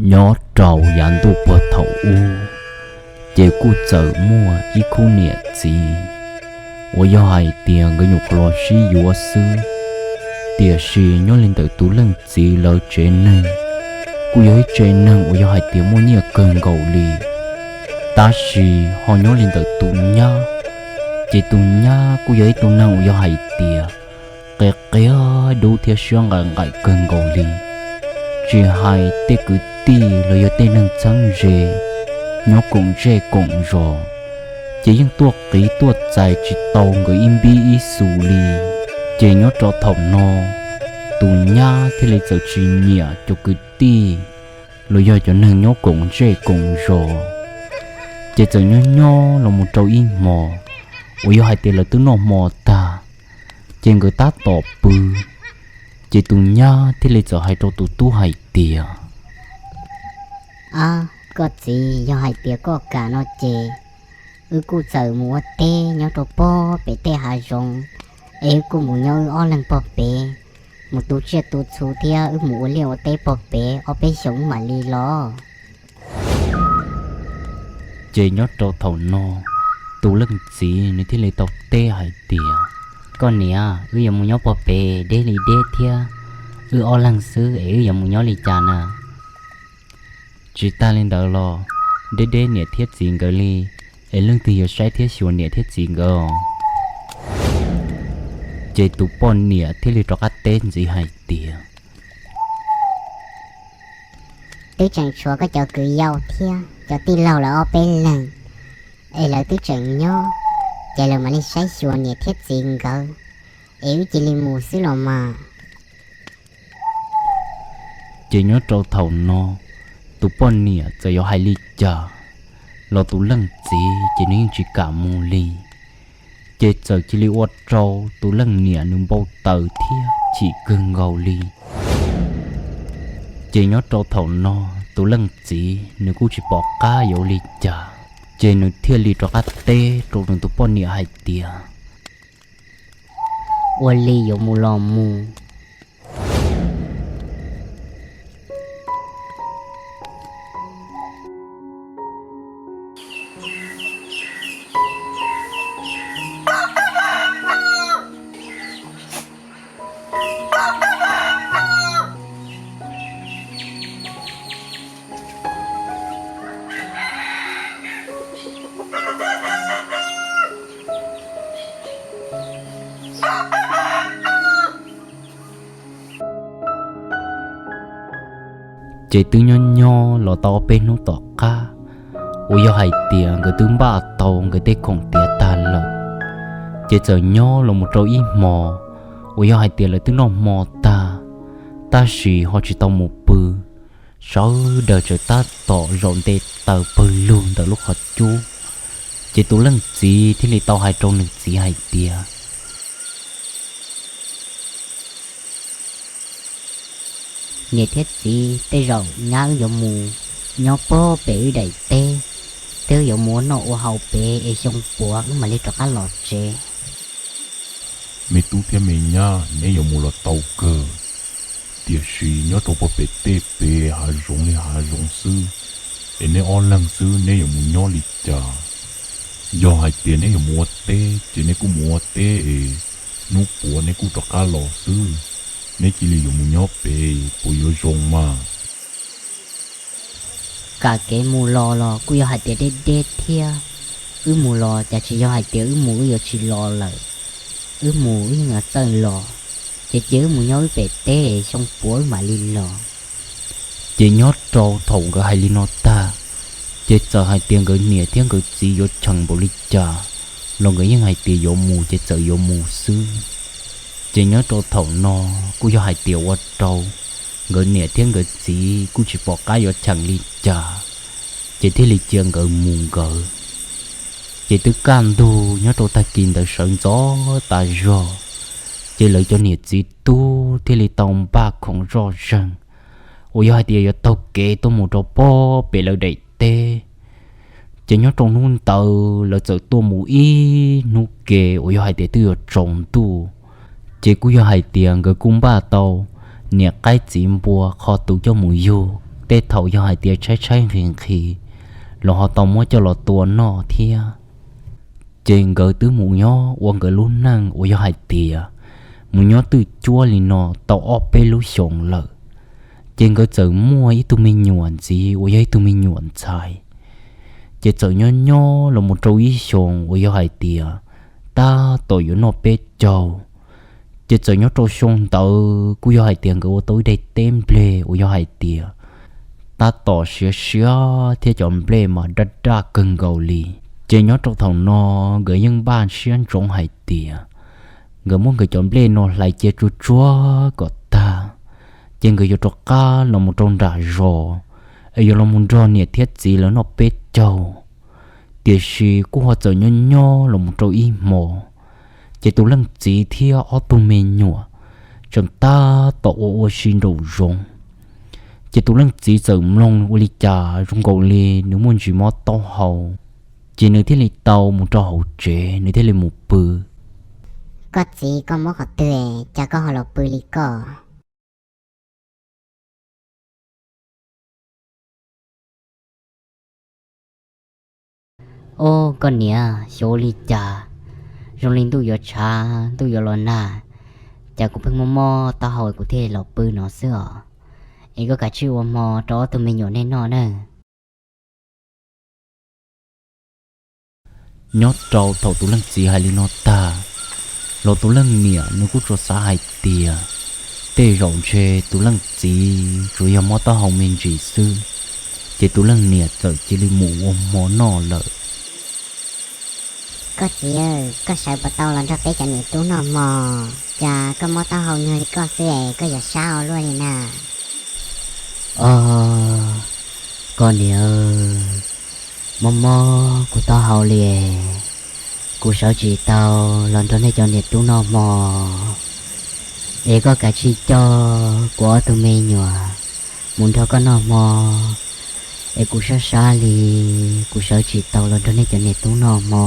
Nyob rau yav ntuj puag thaum ub, ces kuj txawm muaj ib khub niam txiv uas yog hais tias nkawd nyuam qhuav los sib yuav xwb. Tiam sis nyob li ntawm tus leej txiv lawv tsev neeg, kuj yog ib tsev neeg uas yog hais tias muaj nyiaj kawg nkaus li. Tab sis ho nyob li ntawm tus nyab, ces tus nyab kuj yog ib tug neeg uas yog hais tias qia qia dub thiab siab nqaim nqaim kawg nkaus li. Tsis hais tej kwv tij los yog tej neeg txheeb ze nyob koom zej koom zos, ces yeej tuaj qiv tuaj txais tsis tau nkawd ib npib ib xus li. Ces nyob rau thaum no, tus nyab thiaj li txawm tsis nyiam cov kwv tij los yog cov neeg nyob koom zej koom zos. Ces txawm nyob nyob los mus rau ib hmo uas yog hais tias lawv twb noj hmo tag, ces nkawd tab tom pw. Ces tus nyab thiaj li txawm hais rau tus tub hais tias, Ab, koj txiv, yog hais tias koj kam no ces wb kuj txawm mus ua teb nyob rau pog pem tej hav zoov, es wb kuj mus nyob wb ob leeg pog pem, mus tu tsiaj tu txhu thiab wb mus ua liaj ua teb pog pem ob peb xyoos wb mam li los. Ces nyob rau thaum no, tus leej txiv nws thiaj li tau teb hais tias, Koj niam, wb yuav mus nyob pog pem deb li deb thiab, wb ob leeg xwb es wb yuav mus nyob li cas na? Tsis tas li ntawd los, deb deb niam thiab txiv nkawd li, es leej twg yuav saib thiab xyuas niam thiab txiv nkawd os? Ces tus poj niam thiaj li rov qab teb ntxiv hais tias, Twb tseem tshuav koj cov kwv yau thiab cov tij laug lawv ob peb leeg, es lawv twb tseem nyob, ces lawv mam li saib xyuas niam thiab txiv nkawd, es wb cia li mus xwb los mas. Ces nyob rau thaum no, tus poj niam txawm yuav hais li cas los tus leej txiv ces nws yeej tsis kam mus li. Ces txawm cia li ua rau tus leej niam nws npau taws thiab chim kawg nkaus li. Ces nyob rau thaum no, tus leej txiv nws kuj tsis pom qab yuav ua li cas, ces nws thiaj li rov qab teb rau nws tus poj niam hais tias, Ua li yuav mus los mus. Ces twb nyob nyob los tau ob peb hnub tom qab, uas yog hais tias nkawd twb npaj tau nkawd tej khoom tiav tag lawm, ces txawm nyob los mus rau ib hmo uas yog hais tias lawv twb noj hmo tag, tab sis ho tsis tau mus pw. Sawv daws tseem tab tom zaum nte taws pawg lug ntawm lub qhov cub, ces tus leej txiv thiaj li tau hais rau nws txiv hais tias, Niam thiab txiv, tej zaum nyab wb yuav mus nyob pog pem wb daim teb, twb yuav mus ua noj ua haus pem es xyoo puav wb mam li rov qab los tsev. Me tub thiab me nyab, neb yuav mus los tau kawg, tiam sis nyob rau pog pem tej pem hav zoov li hav zoov xwb, es neb ob leeg xwb neb yuav mus nyob li cas? Yog hais tias neb yuav mus ua teb ces neb kuj mus ua teb es hnub puav neb kuj rov qab los xwb. Neb cia li yuav mus nyob pem puas yuav zoo mas? Kam kev mus los los kuj yog hais tias deb deb thiab. Wb mus los cas tsis yog hais tias wb mus wb yuav tsis los lawm. Wb mus wb yeej yuav txawj los, ces cia wb mus nyob wb pem teb xyoo puav wb mam li los. Ces nyob rau thaum nkawd hais li no tag, ces txawm hais tias nkawd niam thiab nkawd txiv yuav cheem npaum li cas los nkawd yeej hais tias yuav mus ces txawm yuav mus xwb. Ces nyob rau thaum no kuj yog hais tias ua rau nkawd niam thiab nkawd txiv kuj tsis pom qab yuav cheem li cas, ces thiaj li cia nkawd mus nkawd. Ces twb kaj ntug nyob rau tag kis ntawd sawv ntxov tas zog, ces lawv cov niam txiv tub thiaj li tau npaj khoom zoj zeeg uas yog hais tias yuav taug kev tuaj mus rau pog pem lawv daim teb. Ces nyob rau hnub ntawd lawv txawm tuaj mus ib hnub ke uas yog hais tias twb yuav tsaus ntuj. Ces kuj yog hais tias nkawd kuj npaj tau niam qaib txiv npua qho tus coj mus yug tej thaum yog hais tias tshaib tshaib nqhis nqhis los ho tau muab coj los tua noj thiab. Ces nkawd twb mus nyob ua nkawd lub neej uas yog hais tias mus nyob twj cuab li no tau ob peb lub xyoos lawm. Ces nkawd txawm muaj ib tug me nyuam ntxiv uas yog ib tug me nyuam ntxhais. Ces txawm nyob nyob los mus rau ib xyoos uas yog hais tias tab tom yuav noj peb caug. Ces txawm nyob rau xyoo ntawd kuj yog hais tias nkawd ua tau ib daim teb nplej uas yog hais tias tab tom siav siav thiab cov nplej mas daj daj kawg nkaus li. Ces nyob rau thaum no nkawd yeej npaj siab ntsoov hais tias nkawd muab nkawd cov nplej no hlais cia tsuag tsuag kom tag, ces nkawd yuav rov qab los mus rau nram zos es yuav los mus nrog niam thiab txiv lawv noj peb caug. Tiam sis kuj ho txawm nyob nyob los mus rau ib hmo, ces tus leej txiv thiab ob tug me nyuam tseem tab tom ua ua si nraum zoov. Ces tus leej txiv txawm mloog ua li cas zoo nkaus li nws muaj ntsis mob taub hau, ces nws thiaj li tau mus rau hauv tsev, nws thiaj li mus pw. Koj txiv, koj mob qhov twg cas koj ho los pw li koj? Ub, koj niam, xyov ua li cas, zoo li ntuj yuav tshav ntuj yuav los nag, cas kuv pheej mob mob taub hau kuv thiaj li los pw no xwb os. Es koj kav tsij ua hmo rau ob tug me nyuam nej noj nawb. Nyob rau thaum tus leej txiv hais li no tag, los tus leej niam nws kuj tsuas xav hais tias tej zaum ntshe tus leej txiv tsuas yog mob taub hau me ntsis xwb, ces tus leej niam txawm cia li mus ua hmo noj lawm. Koj txiv, koj sawv puas tau los nrog peb cov niam tub noj hmo? Cas koj mob taub hau nyuag li koj xwb es koj yuav sab ua luaj li na? Os, koj niam, mob mob kuv taub hau li es kuv sawv tsis tau los nrog nej cov niam tub noj hmo. Es koj kav tsij coj kuv ob tug me nyuam mus nrog koj noj hmo, es kuv sab sab li, kuv sawv tsis tau los nrog nej cov niam tub noj hmo.